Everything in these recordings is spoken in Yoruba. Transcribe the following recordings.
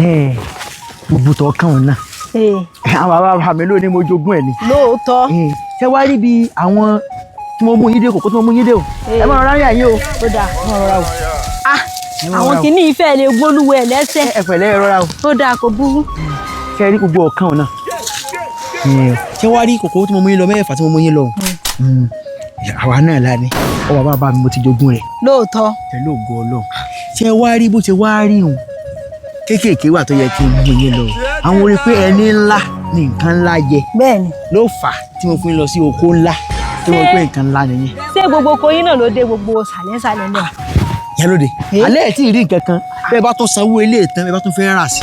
Gbogbo tó kàn ọ́n náà, àwọn bàbá bàbá mi ló ní mo jogún ẹ̀ ni. Lóòótọ́. Ṣé wàá rí bí àwọn tí mo mú yín dé, kòkó tí mo mú yín dé o, ẹ máa rọra yín o. Ó dáa. Ẹ máa rọra o. Ah, Ẹ máa àwọn rọra o. kìíní ìfẹ́ lè gbólúwẹ̀ lẹ́sẹ̀. Ẹ pẹ̀lẹ́, ẹ rọra o. Ó dáa, kò burú. Ṣé rí gbogbo ọ̀kan ọ̀nà, ṣé wàá rí kòkó tí mo mú yín lọ mẹ́fà tí mo mú yín lọ? Àwa náà la ní ọ, bàbá bàbá mi mo ti jogún rẹ̀. Lóòótọ́. Pẹ̀lú ògo Ọlọ́run. Ṣé wàá rí bó ṣe wàá rí òun kéékèèké wà tó yẹ kí n mú yín lọ, àwọn orí pé ẹni ńlá ní nǹkan ńlá jẹ ló fà á tí mo fi ń lọ sí oko ńlá tí mo pé nǹkan ńlá nìyẹn. Ṣé gbogbo koyin náà ló dé gbogbo sàlẹ̀sàlẹ̀ náà? Ìyálóde, alẹ́ ẹ̀ tí ì rí nǹkan kan. Bẹ́ẹ̀ bá tún sanwó ilé ìtàn, bẹ́ẹ̀ bá tún fẹ́ rà sí.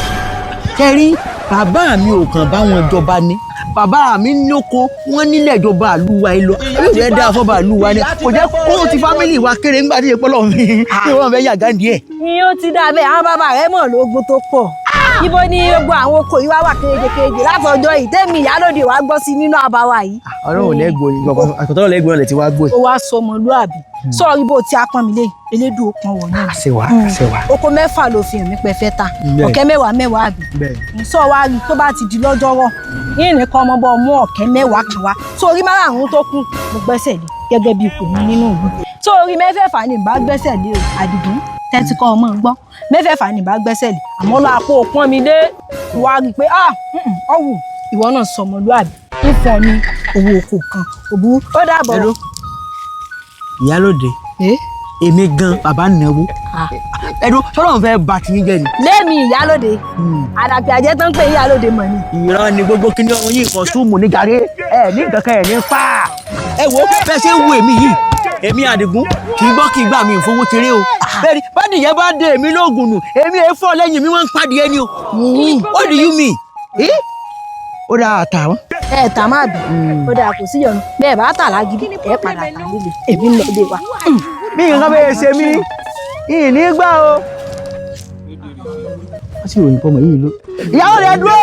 Ṣé rí bàbá mi ò kàn bá wọn jọba ni, bàbá mi lóko wọn nílẹ̀ ìjọba àlùwà yìí lọ, yóò fẹ́ dá fọ́ba àlùwà ni, kò jẹ́ kó ti family wa kéré nígbà tí ìpọ́lọ̀ mi ní wọ́n fẹ́ yàgá díẹ̀. Ìyẹn ó ti dá bẹ́ẹ̀, àwọn bàbá rẹ̀ mọ̀ lóògùn tó pọ̀. Ibo ni gbogbo àwọn oko yìí wá wà kéréje-kéréje látọjọ́ yìí tẹ́mi ìyálòdì wá gbọ́ sí nínú àbáwá yìí? Ọlọ́run ò lẹ́gbọ̀ọ́ ni, àkọ́tọ́ lẹ́gbọ̀ọ́ lẹ̀ ti wá gbọ́. Ó wá sọ ọmọlúàbí sọ̀rọ̀ ibo tí a pọ́n mi lé elédùn ó pọ́n wọ̀ náà. Àṣewà, àṣewà. Oko 6 ló fi hàn mí pẹ́ fẹ́ ta. Bẹ́ẹ̀. Ọ̀kẹ́ 10 10 àbí? Bẹ́ẹ̀. Sọ wá rí, tó bá ti di lọ́jọ́rọ̀ yín nìkan ọmọ bọ́ mú ọ̀kẹ́ 10 kan wá sórí márààrún tó kù, mo gbẹ́sẹ̀ lé gẹ́gẹ́ bí ipò mi nínú ìlú. Sórí mẹ́fẹ̀ẹ̀fà ni ìbá gbẹ́sẹ̀ lé o, Àdìgún, tẹ́tí kọ́ ọmọ gbọ́, mẹ́fẹ̀ẹ̀fà ni ìbá gbẹ́sẹ̀ lé, àmọ́ lọ àpò òpọ́n mi lé wá rí i pé ah, ọ̀wù ìwọ náà sọmọlúàbí ń fọ ní owó oko kan òbú. Ó dàbọ̀. Hello. Ìyálóde, èmi gan bàbá náwó ẹdun sọlọ́run fẹ́ bá ti yín jẹ́ ni. Lémi ìyálóde, àdàpì àjẹ́ tó ń pè ìyálóde mọ̀ ni. Ìran ni gbogbo kíní ọ̀hún yìí kan súnmù ní gàrí ẹ ní nǹkan kan ẹ ní pa. Ẹ wo bẹ́ẹ̀ ṣe ń wo èmi yìí, èmi Àdìgún kì í gbọ́ kì í gbà mí ìfowó ṣeré o. Bẹ́ẹ̀ni, bádìyẹ bá dé èmi lóògùn nù, èmi èé fọ́ lẹ́yìn mi, wọ́n ń padìyẹ ni o. What do you mean? Eh? Ó dáa, àtà wọn. Ẹ tà má bì, ó dáa, kò sí yọnu. Bẹ́ẹ̀ bá tà lágídí, ẹ padà tà líle. Èmi ń lọ ilé wa. Bí nǹkan bẹ́ẹ̀ ṣe mí ìní gbà o. Wọ́n sì ròyìn fọmọ yìí ló. Ìyàwó rẹ̀ dúró.